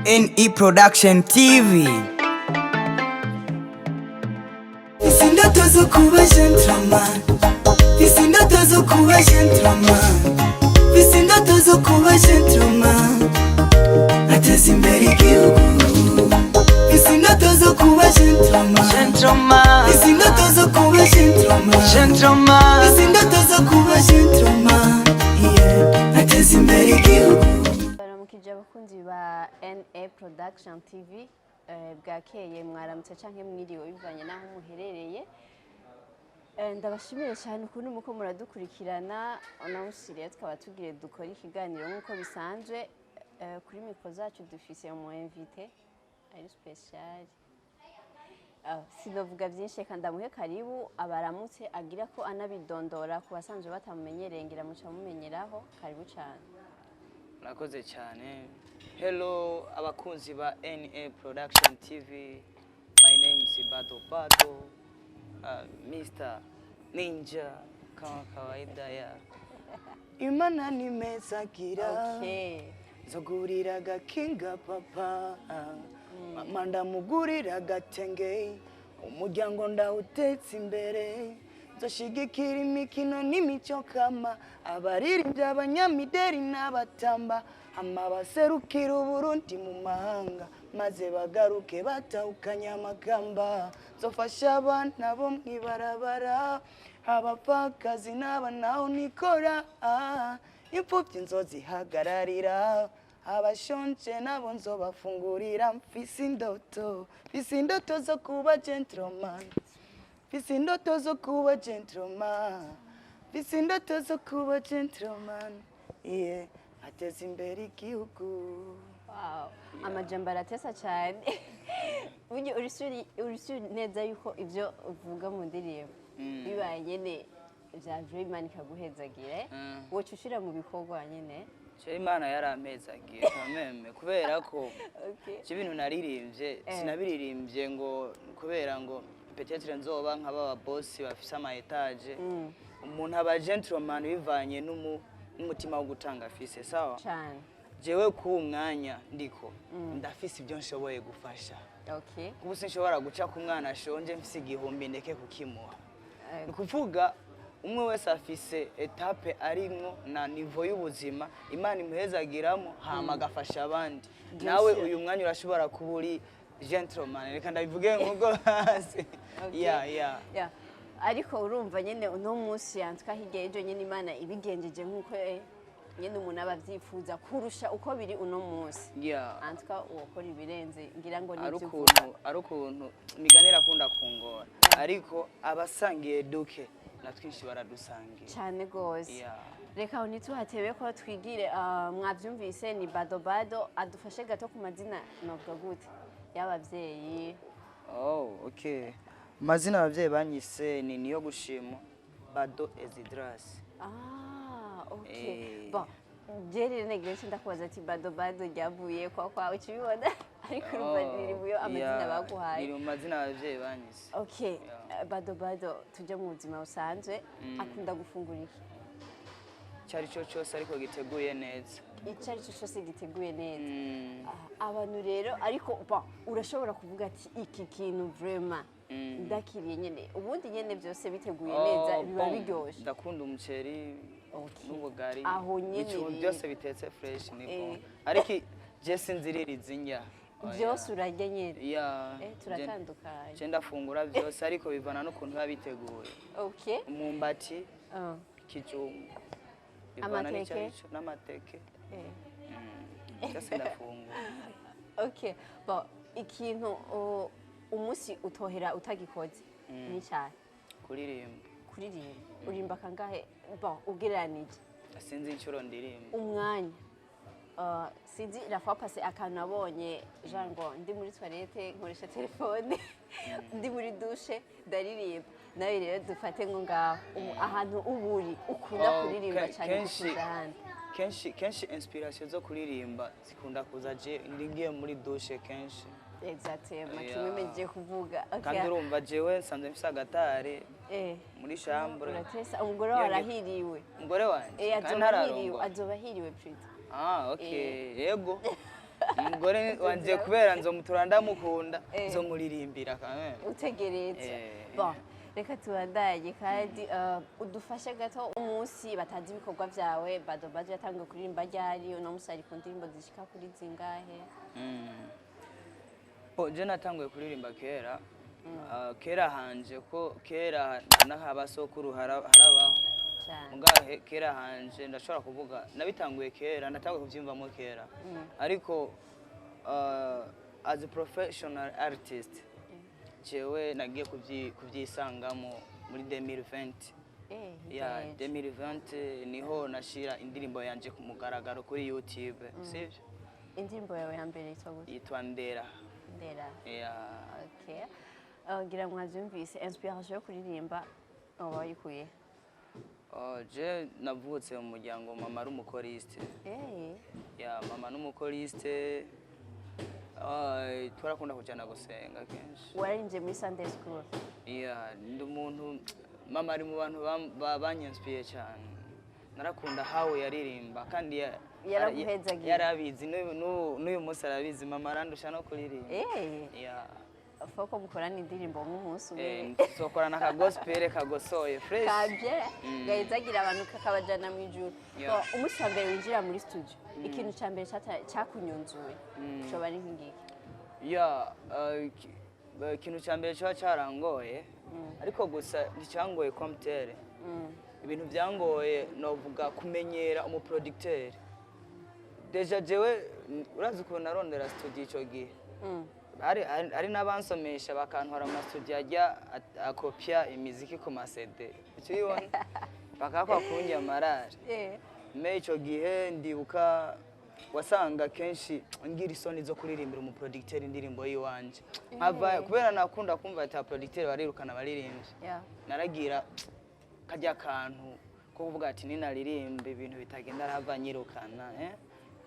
NE Production TV. Mfise indoto zo kuba gentleman. Mfise indoto zo kuba gentleman. Mfise indoto zo kuba gentleman, ateza imbere igihugu. Mfise indoto zo kuba gentleman. Gentleman. Mfise indoto zo kuba gentleman. Gentleman. Mfise indoto zo kuba gentleman, yeah, ateza imbere igihugu. Baramukije abakunzi ba NA Production TV. Bwakeye, mwaramutse canke mwiriwe bivanye n'aho muherereye. Ndabashimire cyane ukuntu muko muradukurikirana. Uno munsi rero tukaba tugiye dukora ikiganiro nk'uko bisanzwe. Kuri micro zacu dufise umu invité ari spécial. Sinovuga byinshi, reka ndamuhe karibu abaramutse, agira ko anabidondora ku basanzwe batamumenyereye, ngira muca mumenyeraho. Karibu cyane. Murakoze cyane. Hello abakunzi ba NA Production TV. My name is Bado Bado, Mr. Ninja kama kawaida ya Imana nimezagira. Nzogurira agakinga papa, mama ndamugurira agatenge, umuryango ndawutetse imbere. Nzoshigikira imikino n'imico kama, abaririmbyi, abanyamideri n'abatamba, hama baserukira Uburundi mu mahanga, maze bagaruke batahukanye amakamba. Nzofasha abana bo mw'ibarabara, abapfakazi n'abanaho nikora, imfubyi nzozihagararira, abashonje nabo nzobafungurira. Mfise indoto, mfise indoto zo kuba gentleman. Mfise indoto zo kuba gentleman. Mfise indoto zo kuba gentleman, yeah, ateza imbere igihugu. Wow. Amajambo aratesa cyane. Burya uri neza yuko ibyo uvuga mu ndirimbo bibaye nyene vya vrai, Imana ikaguhezagira, woca ushira mu bikorwa nyene? Cyo Imana yarampezagiye kameme, kubera ko icyo bintu naririmbye sinabiririmbye ngo kubera ngo peut-être nzoba nk'aba boss bafise ama étage. Umuntu aba gentleman bivanye n'umutima wo gutanga afise, sawa? Cane. Jewe ku mwanya ndiko ndafise ibyo nshoboye gufasha. Kuba sinshobora guca ku mwana ashonje mfise 1000 ndeke kukimuha. Ni ukuvuga umwe wese afise étape arimwo na niveau y'ubuzima Imana imuhezagiramo, hama agafasha abandi. Nawe sûr. uyu mwanya urashobora kuba uri gentleman, reka ndabivuge nk'ubwo hasi. Yeah. Yeah. Ariko urumva nyene uno munsi yantwa hirya y'ejo nyene Imana ibigenjeje nk'uko nyene umuntu aba avyifuza kurusha uko biri uno munsi, antwa uwokora ibirenze, ngira ngo ari nivyo uvuga. Ukuntu ari ukuntu imigani irakunda kungora, ariko abasangiye duke na twinshi baradusangiye. Cyane gose. Reka aho ntituhatebe ko twigire. Mwabyumvise, ni Bado Bado. Adufashe gato ku mazina, novuga gute, y'ababyeyi. Oh, okay. Amazina abavyeyi banyise ni niyo gushima Bado Ezidras. Ah, okay. Bon, je rero nagira nce ndakubaza ati Bado Bado ryavuye kwa ukibibona, ariko urumva riri muyo amazina baguhaye. Riri mu mazina abavyeyi banyise. Okay. Bado Bado, tujye mu buzima busanzwe, akunda gufungura iki? Icyo ari cyo cyose ariko giteguye neza. Icyo ari cyo cyose giteguye neza. Mm. Abantu rero, ariko bon, urashobora kuvuga ati iki kintu vraiment ndakiriye nyene, ubundi nyene byose biteguye neza Oh, biba bon, biryoshe. Ndakunda umuceri n'ubugari. Aho nyene Ibintu rero. byose bitetse fresh ni bon. Ariko je sinziririza indya. Oya. Byose urarya nyene? Yeah. Turatandukanye. Je ndafungura byose, ariko bivana n'ukuntu biba biteguye. Umwumbati, ikijumbu. Bivana Amateke. n'icyo aricyo, n'amateke. Byose ndafungura. Okay, bon, ikintu umunsi utohera utagikoze ni cyane? Kuririmba. Kuririmba. Uririmba kangahe, bon, ugereranije? Sinzi inshuro ndirimba. Umwanya, sinzi, la fois passée akantu nabonye genre ngo ndi muri toilette nkoresha telefone, ndi muri douche ndaririmba. Nawe rero dufate ngo ngaho ahantu uba uri ukunda Oh, kuririmba cyane kurusha ahandi? Kenshi kenshi inspiration zo kuririmba zikunda kuza je ngiye muri douche kenshi. Exactement. Yeah. Kimwe megiye kuvuga. Okay. Kandi urumva jewe nsanzwe mfise agatare muri chambre. Uratesa, umugore wawe arahiriwe. Umugore wanje Eh, kandi azoba ahiriwe. ntararongora. Azoba ahiriwe plutôt. Ah, okay, yego. Umugore wanje kubera nzomutura ndamukunda, nzomuririmbira kamwe. Utegereza. Bon, reka tubandanye kandi udufashe gato umunsi batazi ibikorwa byawe. Bado Bado yatangiye kuririmba ryari? Uno munsi ari ku ndirimbo zishika kuri zingahe? Bo, je natanguye kuririmba kera. Ah, kera hanje ko kera n'ahabasokuru harabaho. Cyane. Muga kera hanje ndashobora kuvuga nabitanguye kera, natanguye kubyiyumvamo kera, ariko as a professional artist jewe nagiye kubyisangamo muri 2020. Hirya Ya. y'ejo. 2020 niho nashira indirimbo yanje ku mugaragaro kuri YouTube, sivyo? Indirimbo yawe ya mbere yitwa gute? Yitwa Ndera. Ndera. Ya. Okay. Ngira mwavyumvise, inspiration yo kuririmba uba wayikuye? Oh, je navutse mu muryango mama ari umuchoriste. Ya, mama n'umuchoriste. Twarakunda kujana gusenga kenshi. Wararimbye muri Sunday school? Ya, ndi umuntu mama ari mu bantu banyanspiye cyane. Narakunda hawe yaririmba kandi Yaraguhezagiye. Yarabizi, n'uyu munsi arabizi, mama arandusha no kuririmba. Ya. Foko mukorana indirimbo nk'umunsi umwe. Tuzokorana aka gospel kagosoye fresh. Kabye gahezagira abantu kakabajana mu ijuru. Yeah. Bon, umunsi wa mbere winjira muri studio, ikintu ca mbere cakunyunzuye coba ari nk'ingiki? Ya, ikintu cya mbere kiba cyarangoye, ariko gusa nticyangoye computer. Ibintu byangoye novuga kumenyera umuproducteur. Déjà jewe urazi ukuntu narondera studio ico gihe, hari n'abansomesha bakantwara mu mastudio ajya akopya imiziki ku ma CD, icyo ubibona bakakwa kunjya amarari. Me ico gihe ndibuka wasanga kenshi ngira isoni zo kuririmbira umuproducteur indirimbo yiwanje, nkava kubera nakunda kumva ati abaproducteur barirukana abaririmbyi. Naragira kajya kantu ko kuvuga ati ninaririmba ibintu bitagenda arahava nyirukana, eh?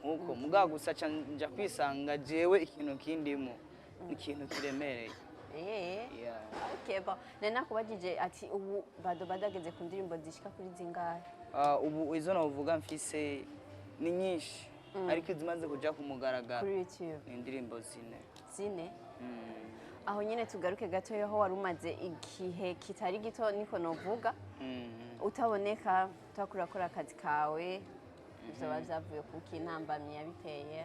Nkuko mugabo gusa ca nja kwisanga jewe ikintu kindimo ni ikintu kiremereye. Yeah. Okay, bon. Nari nakubajije ati ubu Bado Bado ageze ku ndirimbo zishika kuri zingahe? Ah, ubu izo novuga mfise ni nyinshi, ariko izimaze kuja ku mugaragaro kuri YouTube ni indirimbo zine. Zine. Aho nyine tugaruke gatoya aho wari umaze igihe kitari gito, niko novuga, utaboneka, utakurakora akazi kawe. Ivyo byavuye kuki? Intambamyi yabiteye?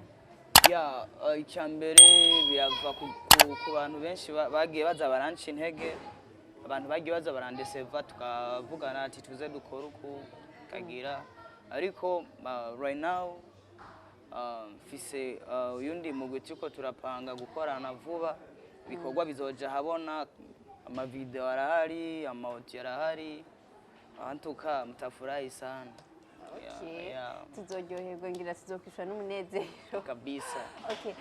Ya, icya mbere birava ku bantu benshi bagiye baza baranca intege, abantu bagiye baza barandeseva, tukavugana ati tuze dukore uku kagira, ariko right now mfise uyundi mugwi turiko turapanga gukorana vuba. Ibikorwa bizoja habona, amavideo arahari, amaudio arahari, antuka mutafurahi sana. Okay. Yeah. Tuzoryoherwa, ngira tuzokwishura n'umunezero. Kabisa. Okay.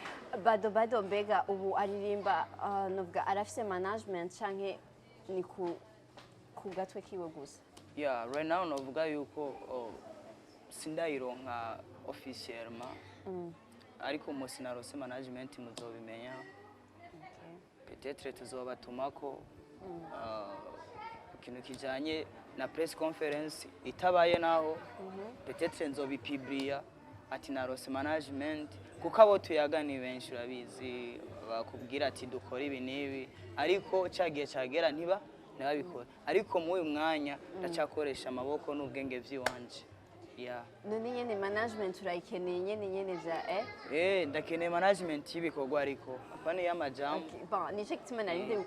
Bado Bado mbega ubu aririmba, novuga arafise management canke ni ku gatwe kiwe gusa? Yeah, right now novuga yuko, oh, sindayironka officiellement, ariko umunsi narose management muzobimenya. Peut-être tuzobatumako ikintu kijanye na press conference itabaye, naho peut-être nzobipublia ati narose management, kuko abo tuyaga ni benshi, urabizi, bakubwira ati dukora ibi n'ibi, ariko ca gihe cagera ntibabikora. Ariko muri uyu mwanya ndacyakoresha amaboko n'ubwenge vy'iwanje, yeah. None nyene management urayikeneye nyene vya Eh, ndakeneye management y'ibikorwa, ariko apana iy'amajambo. Okay, bon, nico gituma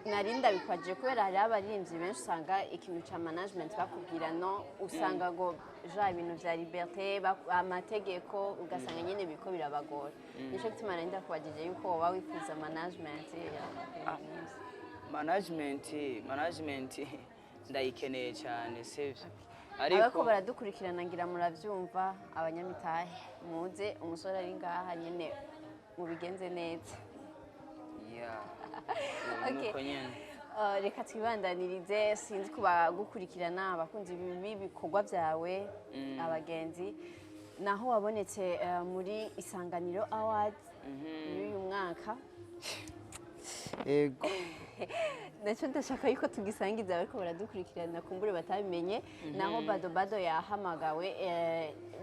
nari ndabikwaje, kubera hariho abaririmbyi benshi usanga ikintu ca management bakubwira no usanga ngo ja ibintu vya liberté, amategeko, ugasanga nyene biriko birabagora. Nico gituma nari ndakubajije yuko woba wifuza management ya Management ndayikeneye cyane, sivyo? Ariko Ariko baradukurikirana, ngira muravyumva, abanyamitahe muze, umusore ari ngaha nyene mubigenze neza. Yeah. Okay. Nuko nyene. Reka twibandanirize, sinzi kubagukurikirana, abakunzi b'ibikorwa byawe, abagenzi, naho wabonetse muri Isanganiro Awards y'uyu mwaka. Yego. Nacyo ndashaka yuko tugisangiza ariko baradukurikirana kumbure batabimenye. Naho Bado Bado yahamagawe,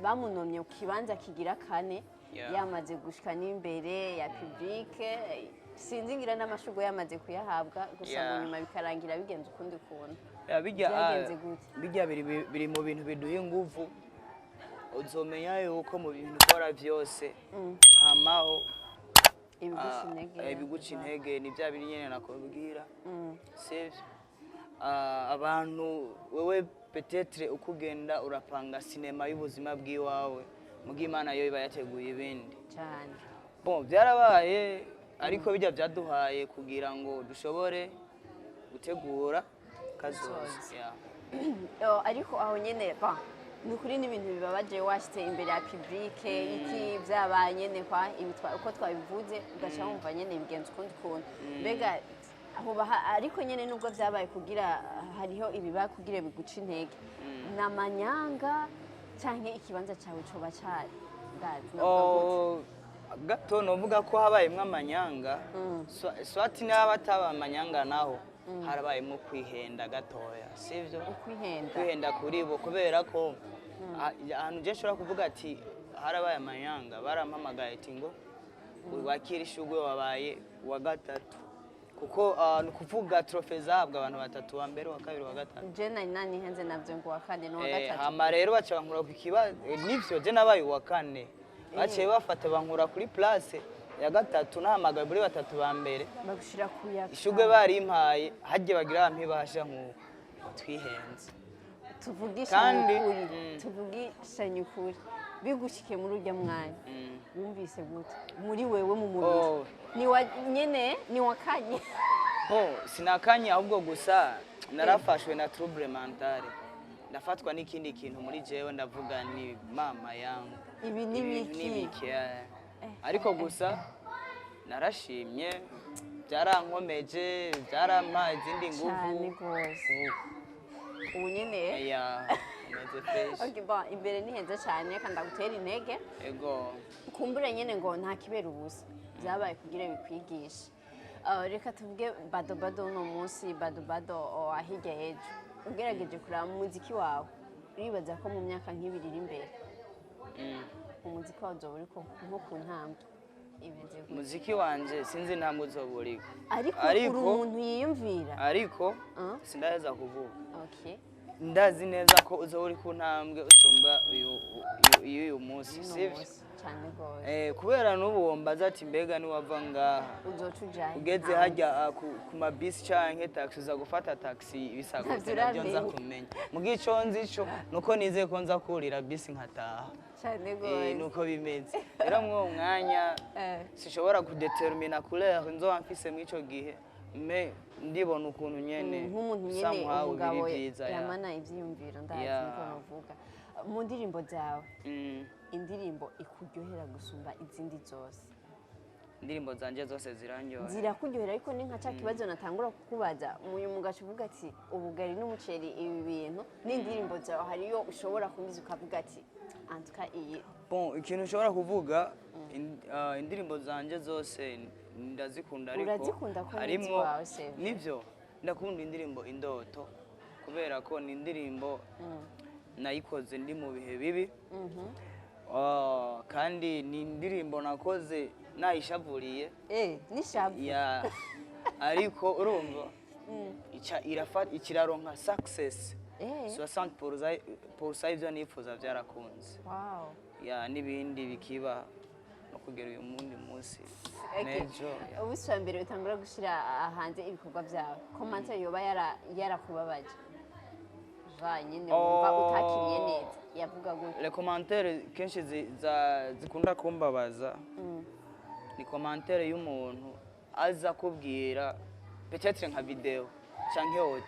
bamunomye ku kibanza kigira kane. Yamaze gushika n'imbere ya public, sinzi ngira n'amashurwe yamaze kuyahabwa gusa, mu nyuma bikarangira bigenze ukundi kuntu. Ya, bijya Byagenze gute? Bijya biri mu bintu biduha inguvu. Uzomenya yuko mu bintu ukora byose hamaho ibiguca intege. Ibiguca intege ni bya biri nyene nakubwira, sivyo? Abantu wewe peut-être uko ugenda urapanga sinema y'ubuzima bw'iwawe, muga Imana yo iba yateguye ibindi. Cyane. Bon, byarabaye, ariko bijya byaduhaye kugira ngo dushobore gutegura kazoza. Kazoza. Yeah. Oh, ariko aho nyene ba ni ukuri n'ibintu bibabaje, washitse imbere ya public, iki byabaye nyene kwa ibi uko twabivuze, ugaca wumva nyene bigenze ukundi kuntu. Mbega aho ariko nyene nubwo byabaye kugira hariho ibiba kugira biguca intege, ni amanyanga canke ikibanza cawe coba cari ndazi novuga gute? Oh, gato novuga ko habayemwo amanyanga. Swati n'aba ataba amanyanga, naho harabayemwo kwihenda gatoya, sivyo? Ukwihenda. Kwihenda kuri bo, kubera ko ahantu je nshobora kuvuga ati harabaye amanyanga, barampamagaye ati ngo wakira ishurwe, wabaye uwa gatatu, kuko ni ukuvuga trophée zahabwa abantu batatu: uwa mbere, uwa kabiri, uwa gatatu. Je nari nanihenze navyo ngo uwa kane n'uwa gatatu. Hama rero baca bankura ku kibazo, nivyo, je nabaye uwa kane, baciye bafata bankura kuri place ya gatatu, nahamagaye muri batatu ba mbere. Bagushira kuya Ishurwe barimpaye, harya bagira bampibasha nk'uko twihenze. Tuvugishanye ukuri, tuvugishanye ukuri, bigushike muri urya mwanya, wumvise gute muri wewe mu mubiri? Oh. Ni wa nyene ni wakanye? Bo sinakanye, ahubwo gusa narafashwe na trouble mentale, ndafatwa n'ikindi kintu muri jewe, ndavuga ni mama yangu, ibi ni ibintu biki? ni biki, eh. Ariko gusa narashimye, byarankomeje, byarampaye izindi nguvu. Cyane rwose, ubu nyene Ya, meze fresh. Okay, bon, imbere ni heza cyane kandi ndagutera intege. Ego. Kumbure nyene ngo nta kibera ubusa, byabaye kugira bikwigishe. Reka tuvuge bado bado uno munsi, bado bado, oh, ahirya h'ejo ugerageje kuraba mu muziki wawe, uribaza ko mu myaka nk'ibiri iri imbere umuziki wawe uzoba uriko nko ku ntambwe imeze gute? Umuziki wanje sinzi intambwe uzoba uriko. Ariko uri umuntu yiyumvira. Ariko Ah. sindaheza kuvuga. Okay. Ndazi neza ko uzoba uri ku ntambwe usumba uyu munsi. Uno Sivyo? munsi cyane rwose. Kubera n'ubu wombaza ati mbega niwava ngaha uzoca ujahe? ugeze hajya ku mabisi canke taxi, uza gufata taxi bisagutse? Ntavyo Nabyo nza uramenya. kumenya. Muga ico nzi co nuko nizeye ko nza kurira bisi nkataha. Cyane rwose. Nuko bimeze rero mw'uwo mwanya, sinshobora kudetermina couleur nzoba mfise mw'ico gihe, mais ndibona ukuntu nyene nk'umuntu nyene somehow umugabo biri vyiza, ya. yamana ivyiyumviro, ndazi niko novuga. Mu ndirimbo zawe, indirimbo ikuryohera gusumba izindi zose? Indirimbo zanje zose zirandyohera. Zirakuryohera, ariko ni nka ca kibazo natangura kukubaza muyu mugaca uvuga ati ubugari n'umuceri, ibi bintu n'indirimbo zawe hariyo ushobora kumviza ukavuga ati antuka iyi? Bon, ikintu ushobora kuvuga, indirimbo zanje zose ndazikunda, ariko Urazikunda ko ni harimwo iziwawe, c'est vrai. nivyo, ndakunda indirimbo Indoto, kubera ko ni indirimbo nayikoze ndi mu bihe bibi. Kandi ni indirimbo nakoze nayishavuriye. N'ishavu. Ya, ariko urumva ica ikiraronka success 60% y'ivyo nifuza byarakunze. Ya, n'ibindi bikiba no kugera uyu mundi munsi n'ejo, ya. Umunsi wa mbere utangura gushyira hanze ibikorwa byawe, commentaire yoba yarakubabaje va nyine wumva Oh. utakiriye neza yavuga gutya? Les commentaires kenshi zikunda kumbabaza ni commentaire y'umuntu aza kubwira peut-être nka video canke audio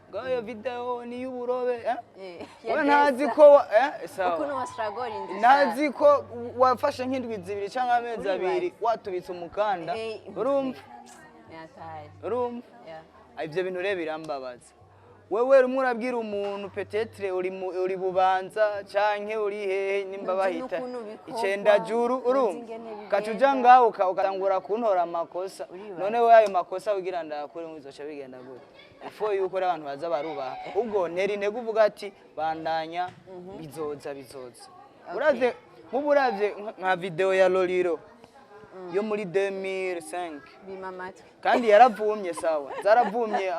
ngo iyo video ni y'uburobe, eh? Ya We ntazi desa. ko sawa. Ukuntu wasiragorinze. Ntazi ko wafashe nk'indwi 2 canke amezi Uribaza. 2 watubitse umukanda, urumva? Nyataye. Urumva? Yeah. Ibyo bintu rero birambabaza. Wewe rumwe urabwira umuntu peut-être uri Bubanza canke uri hehe, nimba Ntuzi bahita n'ukuntu bikorwa, icenda juru, ntuzi urumva, ingene ukaca uja bigenda. ngaho ugatangura kuntora amakosa. Uribaza. None we ayo makosa ugira ndayakure uzoca bigenda gute? Ifo yuko rero abantu baza barubaha, ubwo ntera intege uvuga ati bandanya, bizoza bizoza. Uraze Nk'ubu uravye nka video ya Loliro yo muri 2005, Bima amatwi. kandi yaravumye, sawa, zaravumye,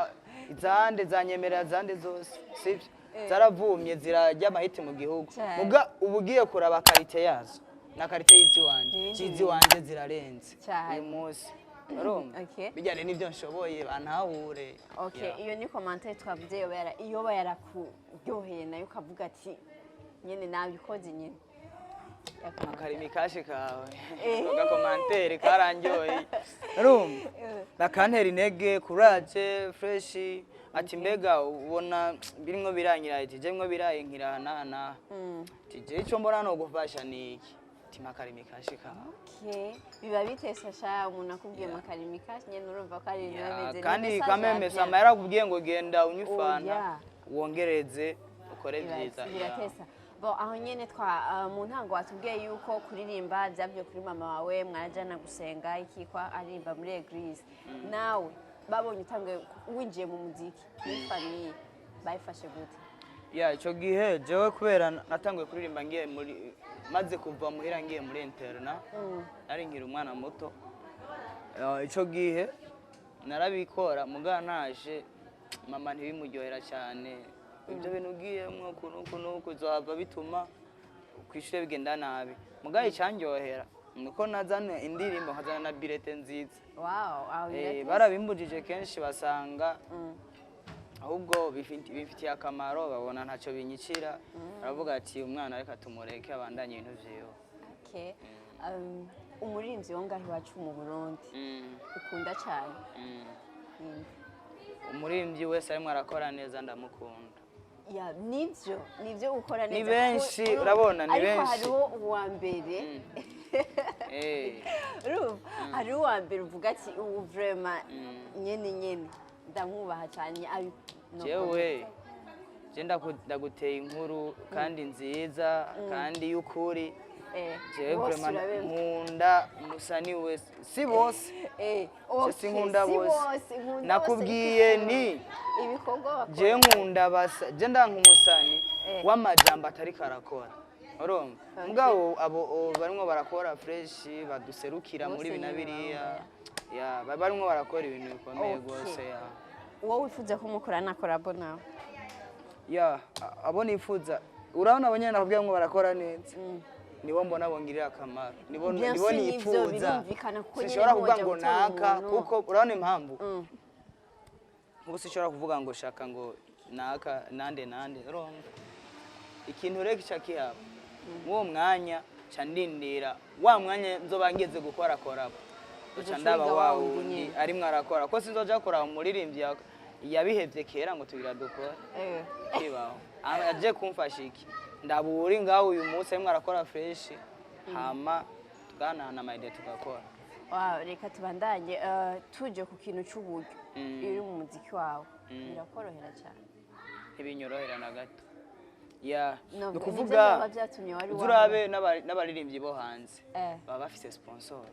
izande zanyemerera, zande zose, sibyo, zaravumye, zirajya amahiti mu gihugu. Cyane. Muga ubu ugiye kuraba qualité yazo na qualité y'iziwanje, Ibindi cy'iziwanje zirarenze Cyane. uyu munsi, urumva? Okay. Bijyanye n'ibyo nshoboye, bantahure. Okay. Yeah. Iyo ni commentaire twavuze yoba yarakuryoheye, nayo ukavuga ati nyene nabikoze nyene. Akarimi kashe kawe, Eh. agacommentaire karandyoheye, urumva, nakantera intege, courage, fresh, ati mbega ubona birimwo biranyira, ati je bimwo birayinkira nana, ati je ico mbona no gufasha ni iki, ati makarimi kashe kawe. Okay. Biba bitesa sha, umuntu akubwiye makarimi kashi nyene, urumva ko ari ibintu biba bimeze Kandi ni message kameme ya sama bien. yarakubwiye ngo genda unywe ifanta, Oya. wongereze ukore vyiza. Biratesa. Bo aho nyene twa mu ntango watubwiye yuko kuririmba byavuye kuri mama wawe, mwarajana gusenga, ikikwa aririmba muri église. Nawe babonye utanguye winjiye mu muziki muri famille, bayifashe gute? Ya, ico gihe jewe kubera natanguye kuririmba ngiye muri, maze kuva muhira ngiye muri internat, nari nkiri umwana muto. Ico gihe narabikora, muga naje mama ntibimuryohera cyane, ibyo bintu ugiyemwo uku n'uku n'uku bizohava bituma kw'ishure bigenda nabi. Muga icandyohera nuko nazana indirimbo, nkazana na bulletin nziza. Wow, aho biratesa. Barabimbujije kenshi, basanga ahubwo bimfitiye akamaro, babona ntacyo binyicira, baravuga ati umwana reka tumureke abandanye ibintu vyiwe. Okay. Umuririmbyi wo ngaho iwacu mu Burundi ukunda cyane ninde? Umuririmbyi wese arimwo arakora neza ndamukunda. Ya, nivyo ukora Ni neza. benshi, urabona, ni ariko benshi. hariho uwa mbere. Urumva, hariho uwa mbere uvuga ati ubu vraiment nyene nyene ndamwubaha cyane no. Jewe je ndaguteye inkuru kandi nziza kandi y'ukuri. Jewe Bose vraiment urabemera. nkunda umusani wese, si bose. Okay, sinkunda si bose. bose, nkunda bose, Nakubwiye ariko ni ibikorwa bakora. Je nkunda basa, je ndanka umusani w'amajambo atariko arakora, urumva? Mugabo abo barimwo barakora fresh, baduserukira muri Bose ibi na nyene biriya, ya, barimwo barakora ibintu bikomeye rwose, ya. Wowe wifuza ko mukorana collabo nawe? Ya, abo nifuza, urabona abo nyene nakubwiye ngo barakora neza, nibo mbona bongirira akamaro, nibo Bien nibo sûr, nivyo nifuza. birumvikana kuko nyene Sinshobora kuvuga ntiwoja ngo gutora naka, umuntu. kuko urabona impamvu, nk'ubu sinshobora kuvuga ngo shaka ngo naka nande nande, urumva ikintu rero kica kihaba mw'uwo mwanya, ca ndindira wa mwanya nzoba ngeze gukora collabo, uca Uzoca ndaba wiga wa wa wundi wundi nyene. arimwo arakora, ko sinzoja kuraba umuririmbyi yabihevye kera ngo tugira dukore. Kibaho. Aje kumfasha iki? Ndaburi ngaho uyu munsi arimwo arakora fresh, hama tuganahana ama idées tugakora. Wow, reka tubandanye, tuje ku kintu c'uburyo. Iyo uri mu muziki wawe birakorohera cyane? Ntibinyorohera na gato, ya. No, Ni nivyo ukuvuga vyoba vyatumye wari uzi urabe n'abaririmbyi bo hanze baba bafise sponsor.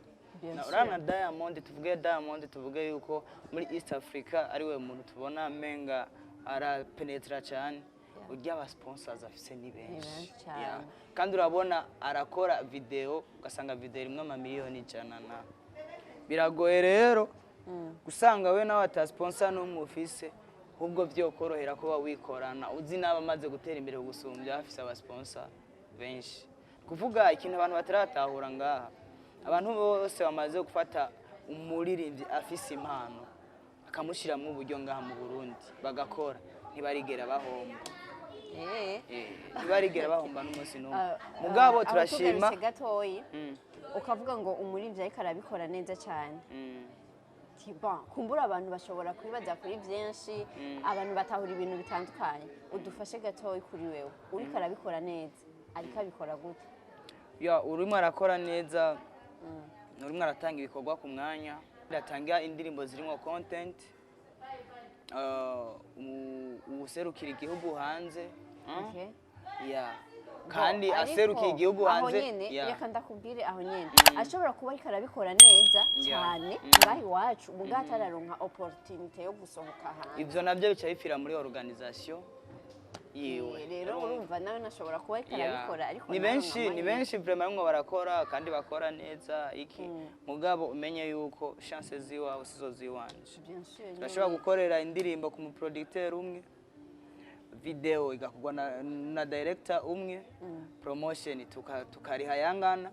Bien sûr. Urabona Diamond, tuvuge Diamond, tuvuge yuko muri East Africa ari we muntu tubona menga arapenetra cyane, urya aba sponsors afise ni benshi. Ni benshi cyane. Yeah. Kandi urabona arakora video, ugasanga video irimwo amamiliyoni 100, na biragoye rero gusanga we nawe ata sponsor n'umwe ufise, ahubwo vyokorohera kuba wikorana, uzi n'aba amaze gutera imbere gusumbya bafise aba sponsor benshi. Kuvuga ikintu abantu bataratahura ngaha, abantu bose bamaze gufata umuririmbyi afise impano akamushiramwo uburyo ngaha mu Burundi bagakora, ntibarigera bahomba. Ntibarigera bahomba n'umunsi n'umwe. Mugabo Aho turashima. tugarutse gatoyi, ukavuga ngo umuririmbyi ariko arabikora neza cyane. Ti, bon, kumbura abantu bashobora kwibaza kuri byinshi, abantu batahura ibintu bitandukanye. Udufashe gatoyi, kuri wewe uriko arabikora neza ariko abikora gute? Ya, urimo arakora neza, urimo aratanga ibikorwa ku mwanya, atanga indirimbo zirimo content, uwuserukira igihugu hanze, Okay. Ya, kandi Bo, aserukiye ariko igihugu aho hanze. nyene, Ya. reka ndakubwire, aho nyene ashobora kuba ariko arabikora neza cyane ngaho iwacu, mugaho atararonka opportunité yo gusohoka hanze. Ivyo navyo bica bipfira muri organisation. Yiwe. Rero urumva nawe nashobora kuba ariko arabikora, ariko ni nawe benshi, ni nka benshi vraiment barimo barakora kandi bakora neza iki, mugabo umenye yuko chance ziwawe sizo ziwanje. Bien sûr. Turashobora gukorera indirimbo ku muproducteur umwe, video igakorwa na director umwe, promotion tukariha yangana,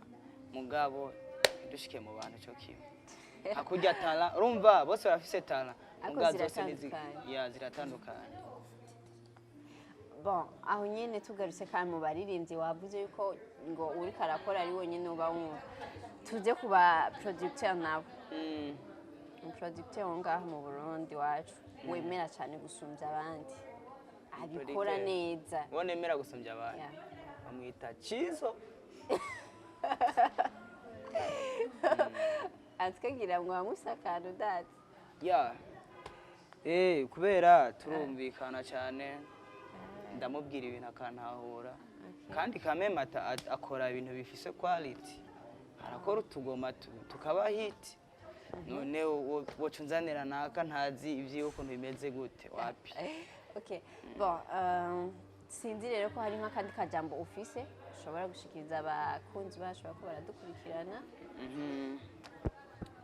mugabo dushike mu bantu cyo kimwe. Hakurya talent, urumva bose barafise talent. Ariko mugabo zose ziratandukanye. Ya, ziratandukanye. Bon, aho nyene tugarutse kandi mu baririmbyi, wavuze yuko ngo uriko arakora ari wenyine uba wumva. Tuze ku ba producteur nabo. Umuproducteur wo ngaho mu Burundi wacu wemera cyane gusumbya abandi, abikora Producteur. neza. Uwo nemera gusumbya abandi bamwita Chizo. Atwagira ngo wamusakara udatse. Ya, kubera turumvikana cyane, ndamubwira ibintu akantahura, kandi kameme akora ibintu bifise quality, arakora utugoma tukaba hit. None woca unzanira naka ntazi ivy'iwe ukuntu bimeze gute? Wapi. Okay, bon, sinzi rero ko hari nk'akandi kajambo ufise ushobora gushikiriza abakunzi bacu bako baradukurikirana.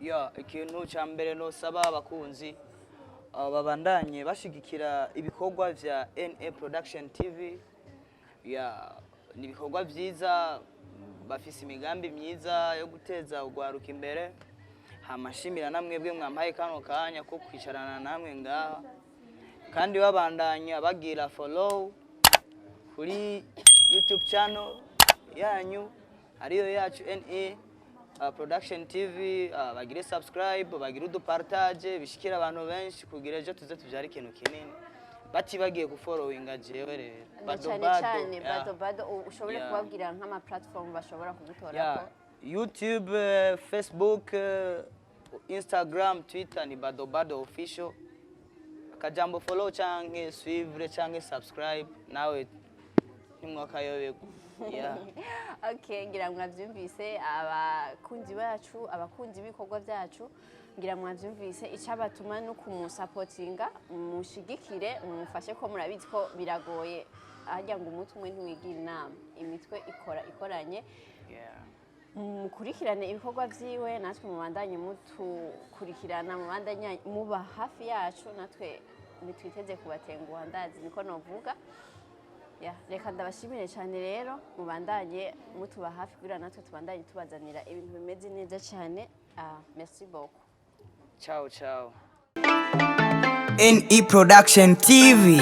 Ya, ikintu cya mbere nosaba abakunzi, babandanye bashigikira ibikorwa vya NA Production TV. Ya, ni ibikorwa vyiza, bafise imigambi myiza yo guteza ugwaruka imbere. Hamashimira namwebwe mwampaye kano kanya ko kwicarana namwe ngaha, kandi babandanya bagira follow kuri YouTube channel yanyu ariyo yacu NE Production TV, bagire subscribe, bagire udupartage bishikira abantu benshi kugira ejo tuze tubyare ikintu kinini, batibagiye gufollowinga jewe rero. Na Bado cyane Bado, cyane yeah. Bado Bado, ushobore kubabwira nk'ama platform bashobora kugutorako. YouTube, Facebook, Instagram, Twitter ni Bado Bado Official. Akajambo follow canke suivre canke subscribe, nawe ntimwakayoberwa, yeah. Okay, ngira mwabyumvise, abakunzi bacu, abakunzi b'ibikorwa byacu, ngira mwabyumvise icyabatuma no kumusapotinga. Mushigikire, mumufashe, ko murabizi ko biragoye harya ngo umutwe umwe ntiwigira inama, imitwe ikora ikoranye. Mukurikirane ibikorwa byiwe, natwe mubandanye mutukurikirana, mubandanye muba hafi yacu, natwe ntitwiteze kubatenguha, ndazi niko novuga. Ya, reka ndabashimire cyane rero, mubandanye mutuba hafi kugira natwe tubandanye tubazanira ibintu bimeze neza cyane. Ah, merci beaucoup. Ciao ciao. NE Production TV.